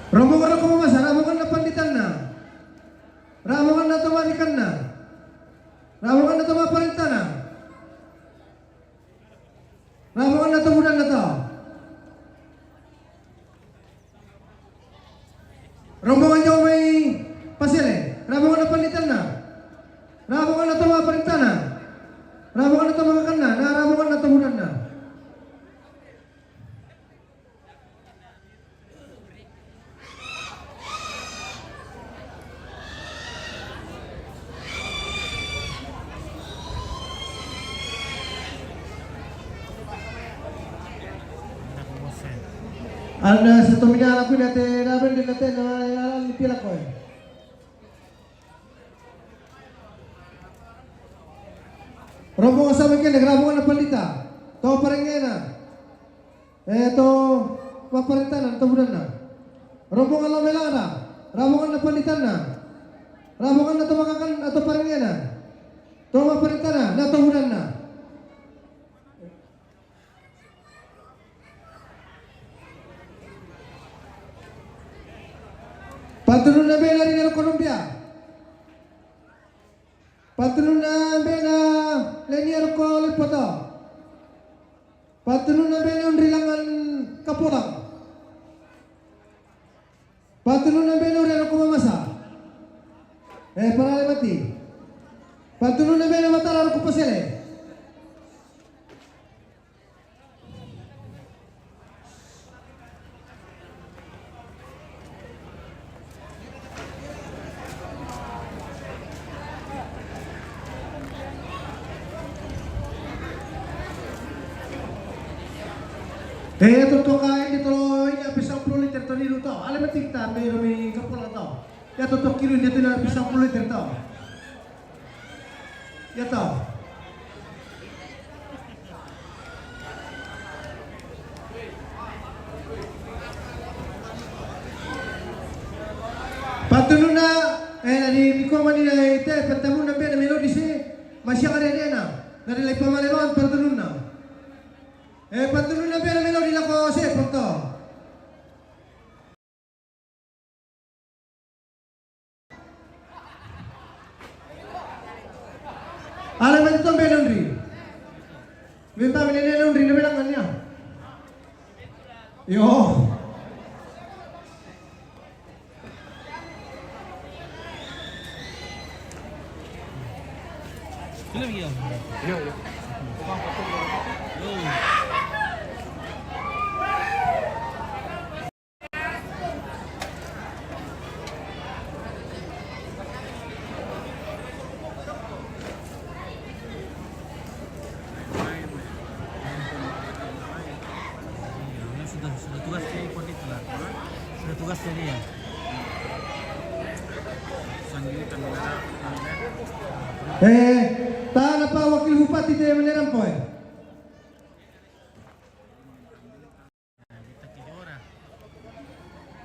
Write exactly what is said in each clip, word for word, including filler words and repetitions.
Rombongan roko mamasa, rombongan na panditanna. Rombongan na to marikanna. Rombongan na to maparentana. Rombongan na to budanna to. Rombongan jolo mai pasele, rombongan na panditanna. Rombongan na to maparentana. Rombongan na to makakanna, na rombongan na to budanna. Anna satu minara kuna te raben de na te na ya ni pila koe. Rombongan sama kene, rombongan na pandita. To parengena. Eh, to maparentana, to budanna. Rombongan lo melana, rombongan na panditanna. Rombongan na to makakan, to parengena. To maparentana, na to budanna. Pantununa bena ri Colombia. Pantununa bena lenia roko lepoto. Pantununa bena unri langan kapolang. Pantununa bena unri roko mamasa. Eh, parale mati. Pantununa bena matara roko pasele. Eh, to to ka ini to ini habis sepuluh liter to niru to. Ale mati kita me mi kapolang to. Ya to to kiru ini to habis sepuluh liter to. Ya to. Pantununa, eh, na di miko mani na ite, pantununa bena melodi se, masih ada dena, na di lai pamalewan pantununa. Eh, pantununa bena melodi lako se, panto. Ala mati to bena unri. Minta bena nene unri, na bena ngania. Yo. Film ya? Yo, yo. Yo. Sudah, sudah tugas dia ikut itu lah. Sudah tugas dia. Eh, tana pa wakil bupati te menerang poe. Bintang Kejora,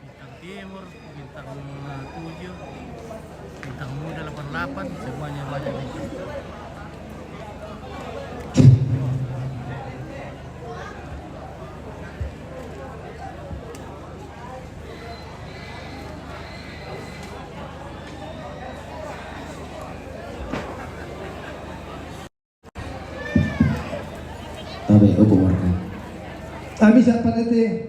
Bintang Timur, Bintang, eh, tujuh, Bintang Muda delapan delapan, semuanya banyak. Tabe, upu warga. Ami siapa tete?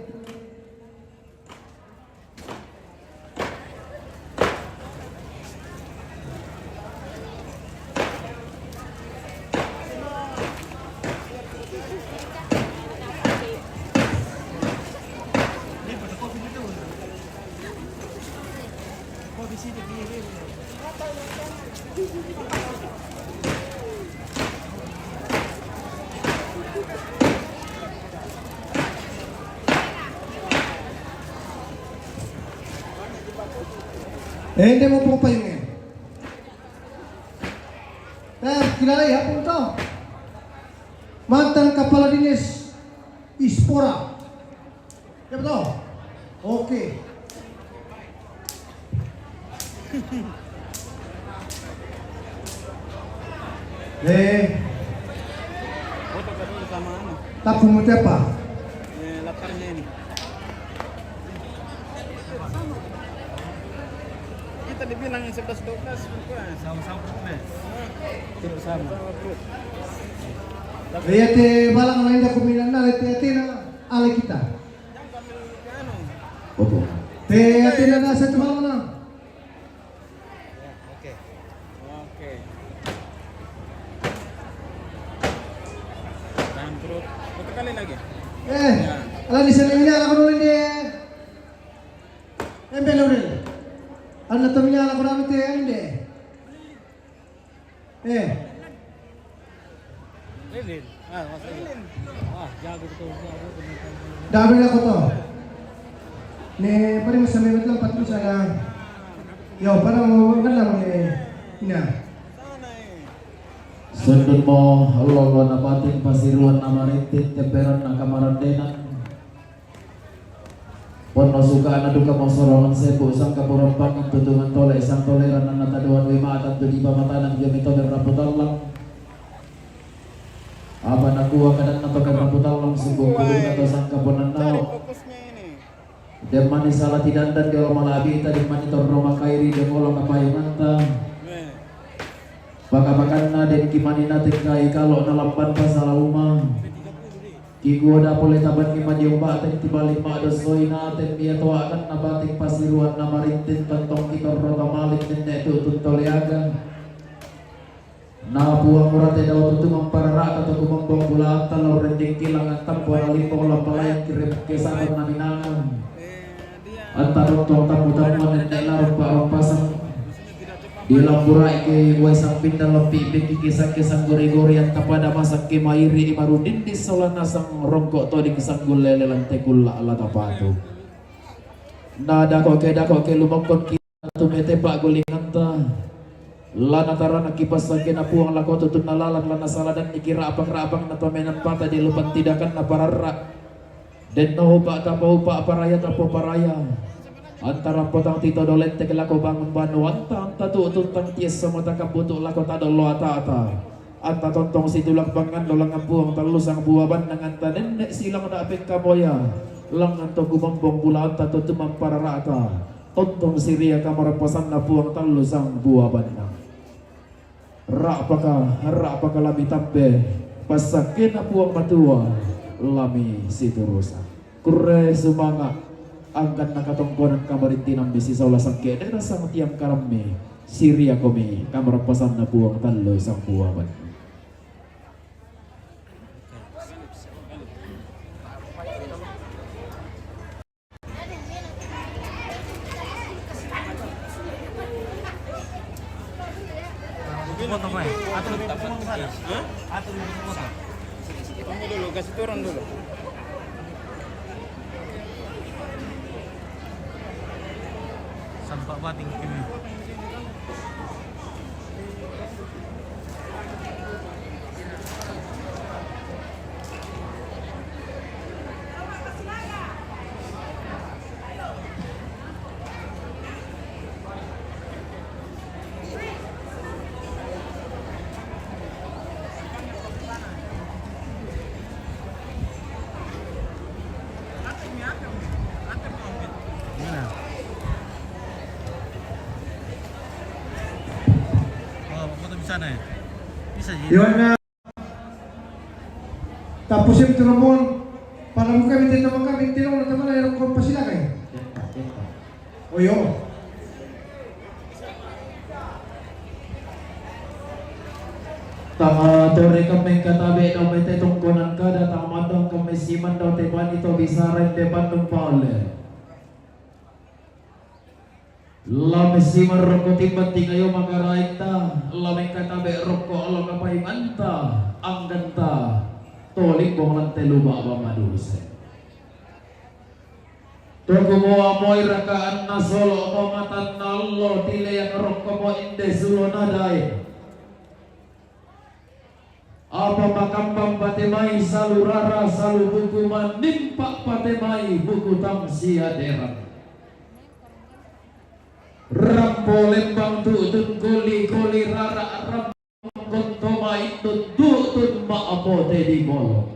Eh, dia mau pompa ini. Eh, kilala ya, Punto? Mantan Kepala Dinas Ispora. Ya, betul? Oke. Eh. Foto kedua sama anu. Tak mau siapa? Eh, laparnya ini. Kita dibilang sebelas dua belas, kurang. Sama-sama, Bes. Tidak sama. Iya, te balang lain dah kuminan na, te, te na, ale kita. Jangan panggil ke anu. Opo. Te, te na, na, satu malam na. Ya, oke. Oke. Bangkrut. Satu kali lagi. Eh, ya. Ala di sini ini, ala kuno ini. Embe lorel. Ana tomnya ala kuno ini, embe. Eh. Lilin. Ah, masih. Lilin. Wah, jago betul, jago betul. Dami na koto. Ne, pare mo sa may matlang patlo sana. Yo, para mo, wala mo ne. Ina. Sundun mo, lolo na bating pasiruan na marintit, temperan na kamarandenan. Ponno suka ana duka mo sorongan sebu sangka purampangan tutungan tole sang toleran ana taduan wi matan tu di pamatanan jami tober raputallang. Apa nakua kadan na tober raputallang sungguh kudu na to sangka ponanao. Demani sala tidandan di olo malabita, demani torro makairi di olo kapayunganta. Pakapakanna den kimani na tengkai kalo na lamban pasala uma. Kikuo da pole taban ni madiong baten tibalik ma dosoi na ten mia toakan na bating pasiruan na marintin tontong kitorro tamalik nenne tutun toleaga. Na puang murate dau tutu mampararata tu kumambong bulaanta lau rending kilangan tampo na limpong lampalayan kirim kesaton na minangan. Anta tontong tamu-tamuan nenne larumpa-rumpasang. Di lamburai ke wai sampinda lampi beki kisang-kisang gori-gori anta pada masak ke mairi imarudin di solana sang rongkok toding sanggul lele lante kulla lata patu. Na dako ke dako ke lumokon ki tu mete pa gulinganta. Lana tarana kipas sake na puang lako tutun na lalang lana saladan niki rapang-rapang na tomenan pata di lupan tidakan na pararra. Denno upa tapa upa paraya tapa paraya. Antara potang tito dolente ke lako bangun banu anta anta tu tuntang tias sama takap butuk lako tadolo ata ata. Anta tontong situlak pangan dolang ampuang talusang buaban nanganta nenne silang na pengkamoya. Langan to kumombong bula anta to tumang pararata. Tontong siria kamar pasan na puang talusang buaban nang. Rapaka, rapaka lami tambe, pasakena puang matua, lami siturusan. Kurre sumanga, angkan nakatongkonan kamarintinammi sisaula sangke dera sang tiang karammi, siria komi, kamarapasanna puang tallu sang puang. Potong, eh. Atur di potong sana. Hah? Atur di potong. Tunggu dulu, kasih turun dulu. Sampak bating kini. Oh, foto di sana ya? Bisa sih. Tapos yung turumon, para mo kami dito, mga kami, tinong na naman, ay ko pasilakai. Oyo. Tama tore kami katabe daw may tetong konan kada tama daw kami siman daw te panito bisaray te pandong paule. Lame simar roko timba tingayo makaraita, lame katabe roko alo kapayunganta, angganta, tolimbong lante luba bamaduse. Tokumo amoi rakaanna solo mo matanna allo dileang roko mo inde sulo nadai. Apa makambang patemai salu rara salu buku manimpak patemai buku tang sia derang. Rampo lembang tutun koli koli rara rambang kontoma indun tutun ma apote di bolo.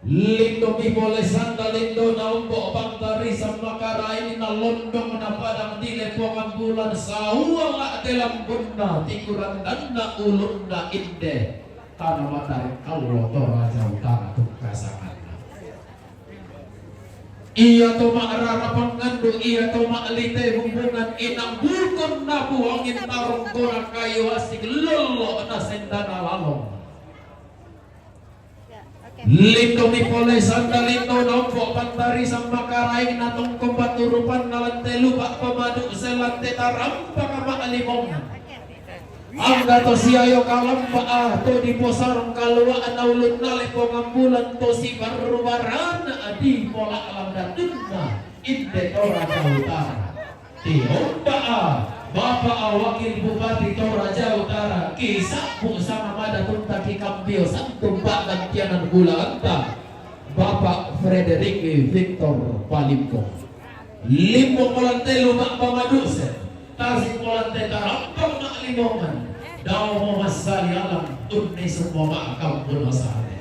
Lindomi pole sanda lindona ombo' pantari sammakaraeng na londong na padang di lepongan bulan sauwala te lambunna tikurandanna ulunna inde tana matareng kallo Toraja Utara tungkasanganna. Iya to ma'rara pangandu, iya to ma'lite bumbungan inang bukun na buangin tarungkona kayu asik lollo na sendana lalong. Lindomi pole sanda lindo nompo pantari sammakaraeng na tongkong paturupanna lante lupa pamadu selante tarampang ma'limongan. Angga to siayo kalamba to diposarong kalua'na ulunna lepongan bulan to sibarru barana di pola landatunna inde Toraja Utara. Tiomba'a Bapa'a Wakil Bupati Toraja Utara, kisa'bu sama mada tunta kikambio santumpa dan tianan bulanta Bapak Frederick Victor Palimbo. Limbo polante luma pamaduse, tasi polante tarampang ma'limongan, dao mo massali alang unni summo ma'akam buno sare.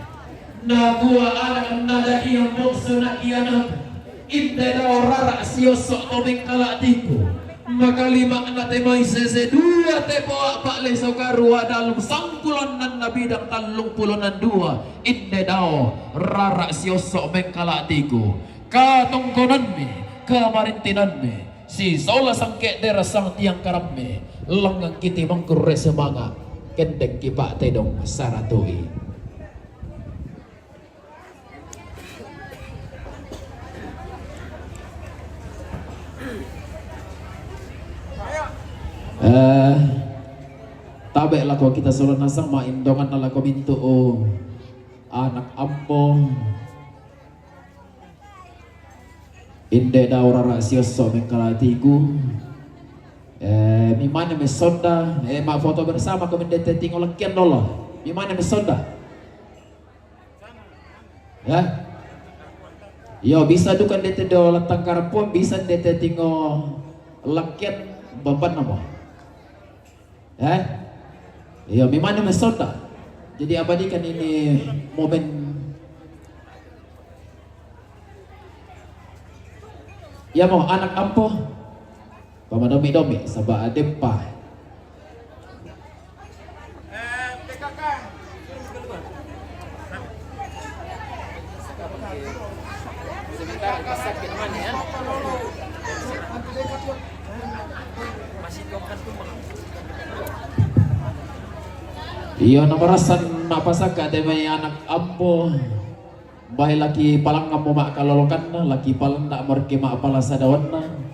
Nakua anak nadadiang bongso nakianaka, inde dao rara siosso' to mengkala tiku. Makalima'na te mai sese dua te poa pa'leso karua dalung sangkulonnanna bidang tallung pulonan dua, inde dao rara siosso' mengkala tiku. Katongkonanmi, kamarintinanmi, sisola sangke' dera sang tiang karammi, langngang kiti mangkurre sumanga', kendengki pa'tedong saratui. Eh, tabe' lako kita sola nasang ma'indonganna lako mintu' anak ambo. Inde dao rara siosso' mengkala tiku. Eh, mimane messonda, eh, ma'foto bersama ko mende te tingo lakkian dolo. Mimane messonda. Ya. Iyo, bisa duka ndete do lattang karampuang, bisa ndete tingo lakkian bambanna mo. Eh? Iyo, mimane messonda. Jadi abadikan ini momen. Iya mo, anak ampo. Pamadomi-domi, saba' adeppa. Iyo, namarassan ma'pasakka' te mai anak ampo. Bae laki palangngammo ma'kalolokanna, laki palanda' morki ma'pala sadawanna.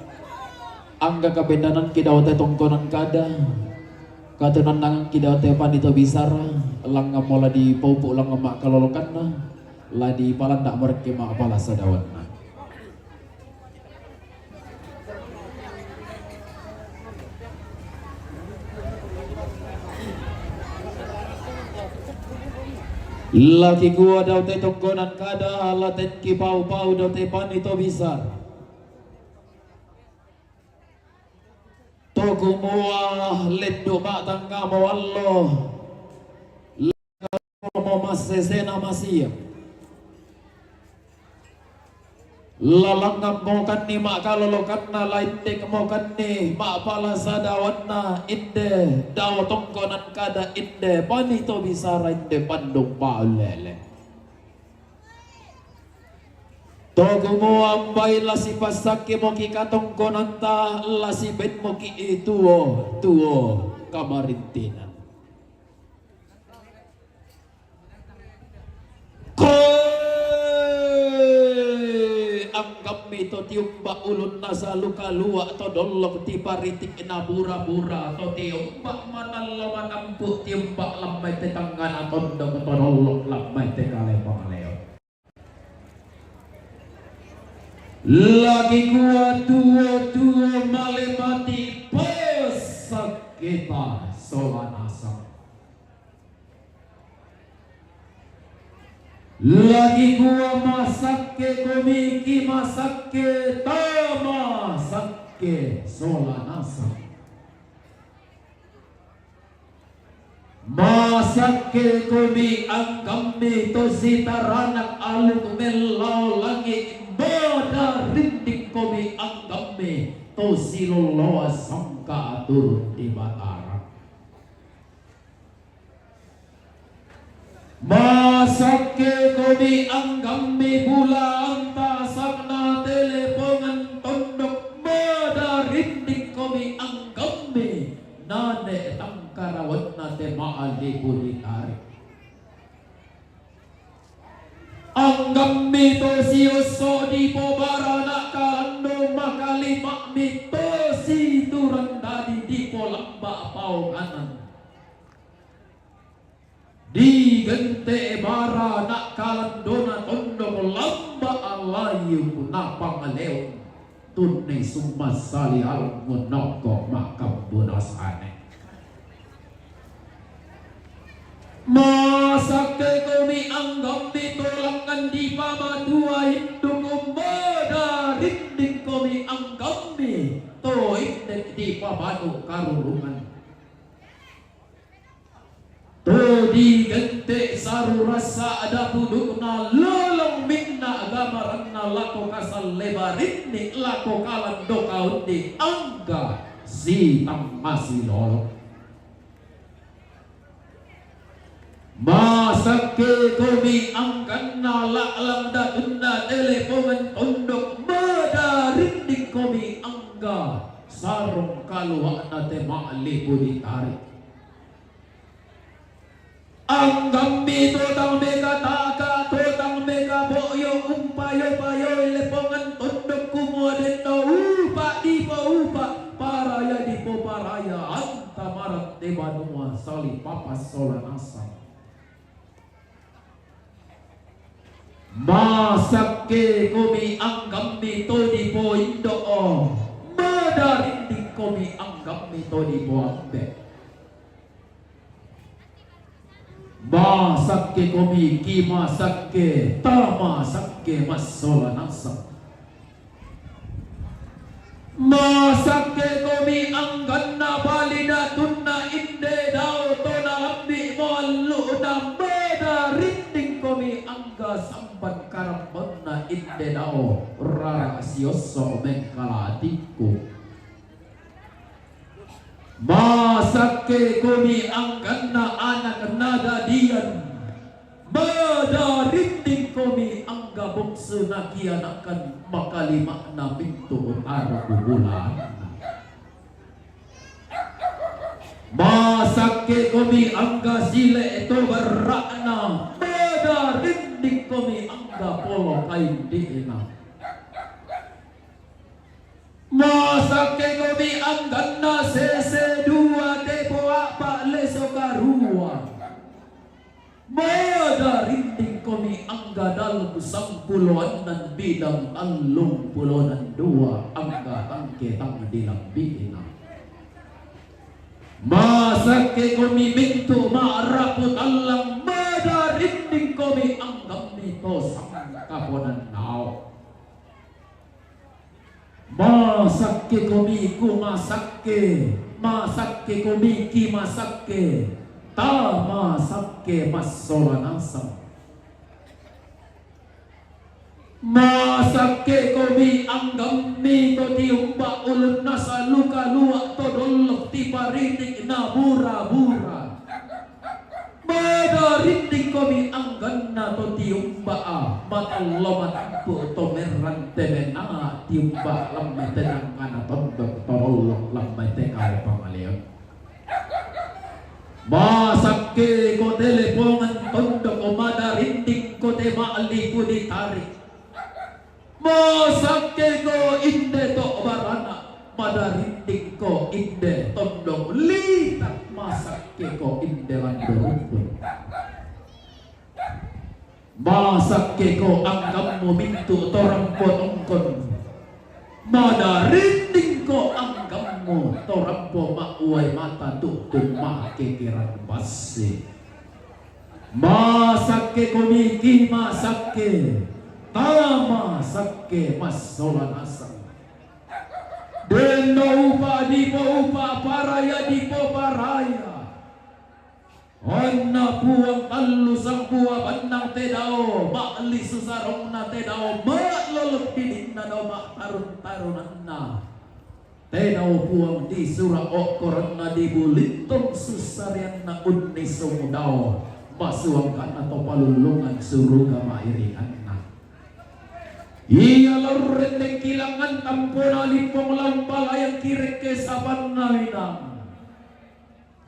Angga kabendanangki dao te tongkonan kada, katunannangangki dao te panito bisara, langngammo la dipaupu' langngang ma'kalolokanna, la dipalanda' morki ma'pala sadawanna. La kikua dao te tongkonan kada, la ten kipau-pau dao te panito bisara. To kumua lendu' ma'tangngamo allo, la mo massesena masia. La langngammokanni ma'kalolokanna, la indekmokanni ma'pala sadawanna, inde dao tongkonan kada, inde panito bisara, inde pandung pa'lele. To kumua ambai la sipassakkimoki' katongkonanta, la sibenmoki' tuo-tuo kamarintinan. Koe, anggammi to tiumba' ulunna salu kalua' to dollok tiparitik na bura-bura to tiumba' manallo manampu' tiumba' lammai te tangngana tondok to dollok lammai te kale pangaleo. La kikua tuo-tuo male mati' pessakketa sola nasang. La kikua masakke komiki' masakke tamasakke sola nasang. Masakke komi anggammi to sitaranak aluk mellao langi', mada rinding komi anggammi to silolloa sangka turun di Batara. Masakke komi anggammi bulaanta sakna telepongan tondok, mada rinding komi anggammi nane tangkarawanna te ma'lipu ditare. Anggammi to siosso dipobara na' kalando makalima'mi to siturang dadi dipolamba paonganan. Digente' bara na' kalandona tondok lamba alayu napangaleon tunni summassali almu nokko makabbunasane. Masakke komi anggammi to langngan dipamatua induk, mada rinding komi anggammi to inde dipabanu karurungan. To digente' sarurassa ada pudukna lolong minna gamaranna lako kasalle barinni lako kalando kaundi angga sitang masilolo. Masakke komi angganna la'lang datunna telepongan tondok, mada rinding komi angga sarong kalua'na te ma'lipu ditare. Anggammi to tang mekataka, to tang mekabo'yo, umpayo-payoi lepongan tondok kumua denno upa' dipoupa', paraya dipoparaya, anta marang te banua sali papas sola nasang. Masakke komi anggammi to dipoindo'o, mada rinding komi anggammi to dipoambe'. Masakke komi ki masakke, ta masakke massola nasang. Masakke komi angganna bali datunna inde dao to nalambi' moallu'na, mada rinding komi angga samban karambonna inde dao rara siosso mengkala atikku. Masakke komi angganna anak nadadian, mada rinding komi angga bongsu nakianakan makalima'na mintu' utara bubulaanna. Masakke komi angga sile' to barra'na, mada rinding komi angga polo kaindi'na. Masakke komi angganna sese dua tepo a'pa' leso karua. Mada rinding komi angga dalem sampulo annan bidang allung pulo nan dua angga tangke tang dilambi'na. Masakke komi mintu' ma'rapu tallang, mada rinding komi anggammi to sangkaponan nao. Masakke komi ku masakke, masakke komi ki masakke, ta masakke massola nasang. Masakke komi anggammi to tiumba' ulunna salu kalua' to dollok tiparitik na bura-bura. Mada rinding komi angganna to tiumba'a, matallo matampu' to merrante mena tiumba' lamme tenangngana tondok to dollok lamme te kale pangaleon. Masakke ko telepongan tondok, mada rinding ko te ma'lipu ditare'. Masakke ko inde to' barana', mada rinding ko inde tondok litak, masakke ko inde lando rumpun. Masakke ko anggammu mintu' to rampo tongkon, mada rinding ko anggammu to rampo ma'uwai mata tu'tun makekeran bassi. Masakke komi ki masakke, ta masakke massola nasang. Denno upa' dipoupa', paraya dipoparaya. Anna Puang tallu sabua bannang te dao, ma'lisu sarongna te dao, ma'lolok didinna dao, ma'tarun-tarunanna te dao Puang, disura okkoranna, dibulittong sussarianna, unnisung dao, masuangkanna to palullungan suruga mairinganna. Iya laurrendeng kilangan tampona limpong lampa layang kirekke sapanna winang.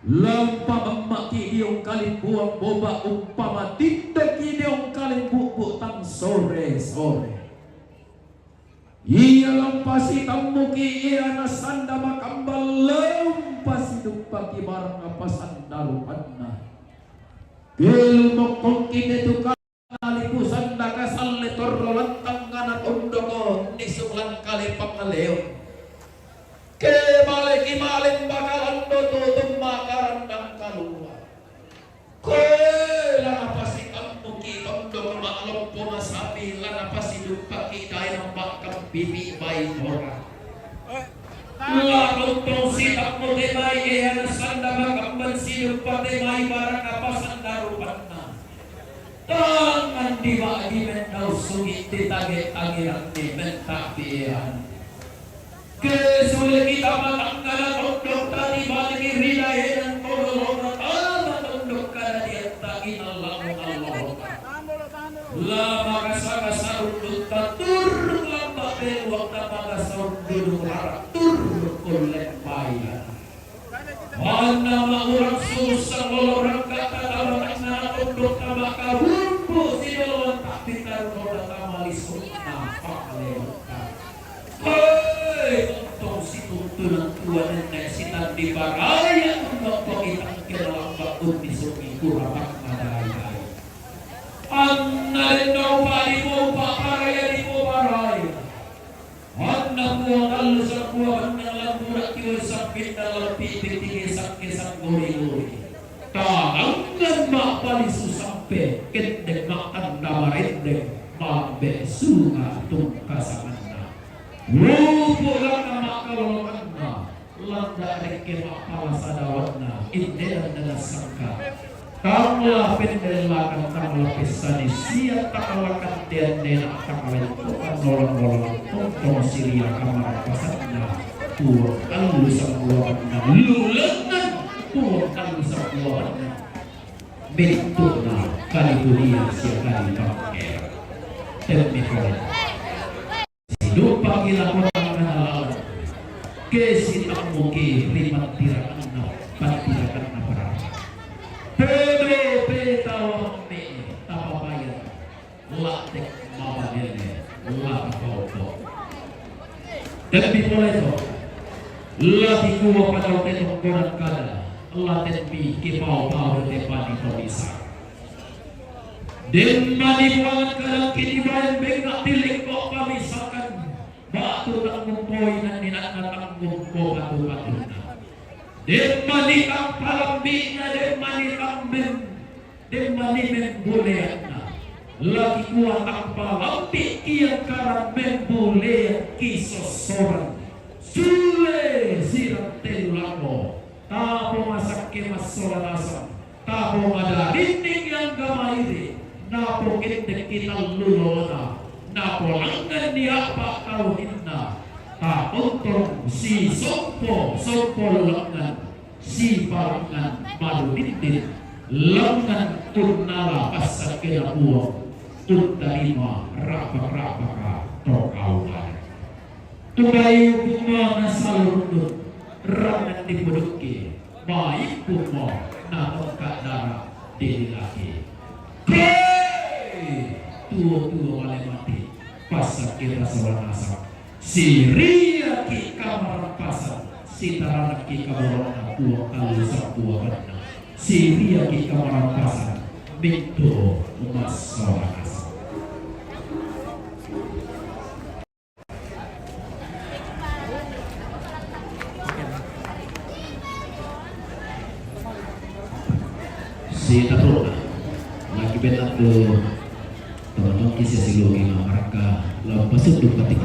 Lampa mammaki diong kalimbuang boba umpama tindaki diong kalimbu'bu tang sore-sore. Iya lampa sitammuki iya nasanda makambal lampa siduppaki barang apa sanda rupanna. Kelu mokkongki te tukang Lipu sanda kasalle torro lantangngana tondoko nisung langkale pangaleon. Ke maleki maleng bakalando tutung makarandang kalua. Koe lana pasitammuki tondoko ma'loppo masapi lana pasiduppaki daenang makkampipi baitora. La tontong sitammu te mai ea nasanda makamban siduppa te mai barang apa sanda rupanna. Tangan di ba'gi mendau sungi di tage-tageranni mentapi ean. Ke sule kita matanggana tondok tadi balik rida enang todolona tama tondok kada diatta inallahu Allah. La makasa-kasa rundutta turru lamba beluang ta makasa rundudung rara turru kulleng paya. Manna maurang susah lolo rangkata tama tangngana tondok tama kabumbu sidoloan tapi tarunona tama lisukna pakaleutta. Hei, tontong situttunang tua nenne sitandi baraya tundok pokitang kena lambak unni sungi kurapakna dai-dai. Anna lennau padi mau paparaya di mau baraya. Anna mua tallu sabua bannang lambura kiwai sampinna lampi pittingi sakke sanggori-gori. Tanangan ma'palisu sampe kendek ma'tanda marendeng mambe sunga tungkasanganna. Lupu lana ma'kalolokanna. Landa rekke ma'pala sadawanna, indenan nasangka. Tangla pendellakan, tangla pessani, sia tangla kandean dena tangla tokan nolong-nolong, tontong siria kamar pasanna, tuang kallu sabua banna, lulengan, tuang kallu sabua banna. Bentukna kali dunia sia kali pangkera. Temmi kau. Siduppaki lako tangngana lalang, ke sitammuki ri pattirakanna, pattirakanna parara. Pedo petawa mamme tapapaya, la tek mabalele, la tapaoto. Temmi pole to, la tikua padau te tongkonan kada, la temmi kipao-pao te pani to bisa. Demmani buangan kadang kini baen benga tilekko pamisakan batu tanggung poinan ninanna tanggung ko batu-batunna. Demmani tang palambi'na, demmani tang mem-, demmani membuleanna. Lagi kuat tang palambi kiang karang membulean kisossoran. Sule sirang telu lako. Tapo masakke massola nasang, tapo madarinning angga mairi, napo kendekki tallu lolona, napo langnganni a'pa tauninna, takontong sisompo, sompo lulangngan, sipalangngan madudindin, langngan tunnala passakkena Puang, uttarima rapa-rapaka to kauman. Tubai upuma nasalurundut, rangan dipudukki, maimpummo natongka dara dililaki. Hei! Tuo-tuo male mati, passakketa sola nasang. Siriaki kamarampasan, sitaranakki kaborona Puang tallu sabua banna. Siriaki kamarampasan, mintu massola nasang. Sitato lagi benang tu teman-teman kisah silu ina maraka lau pasut tu patik.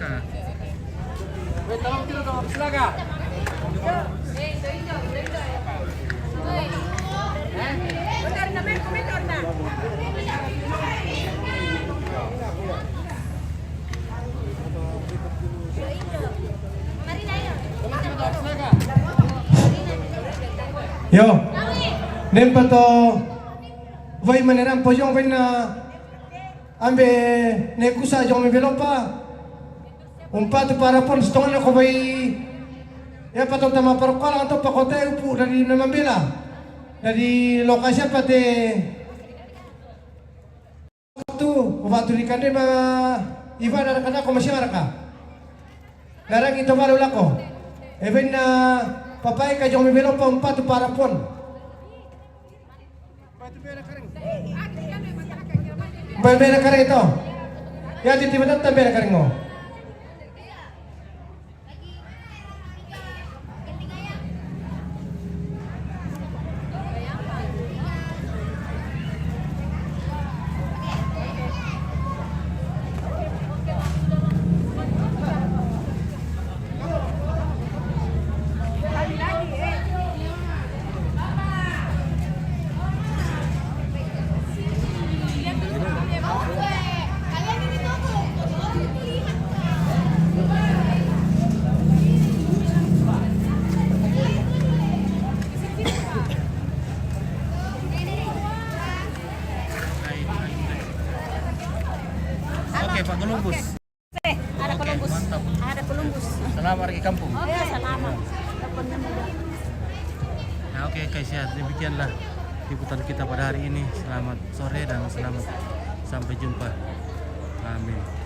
Wait, tolong dulu dong, silakan. Yo, nempa to, vai maneran pojong vai na ambe ne kusa jong mi belopa. Umpa tu para pon stongan ko vai. Ya patong tama parkola anto pakote upu dari na mambela. Dari lokasi apa te tu, waktu di kande ma iba dari kana ko masih araka. Narang ito baru lako. Even na papai ka jong mi belopa umpa tu para pon. Bai bera kareng ito. Ya, titi badan ta bera kareng mo. Oke, Pak Columbus. Eh, ada Oke, Columbus. Mantap. Ada Columbus. Selamat hari kampung. Oke, selamat. Nah, oke, guys, ya, demikianlah liputan kita pada hari ini. Selamat sore dan selamat sampai jumpa. Amin.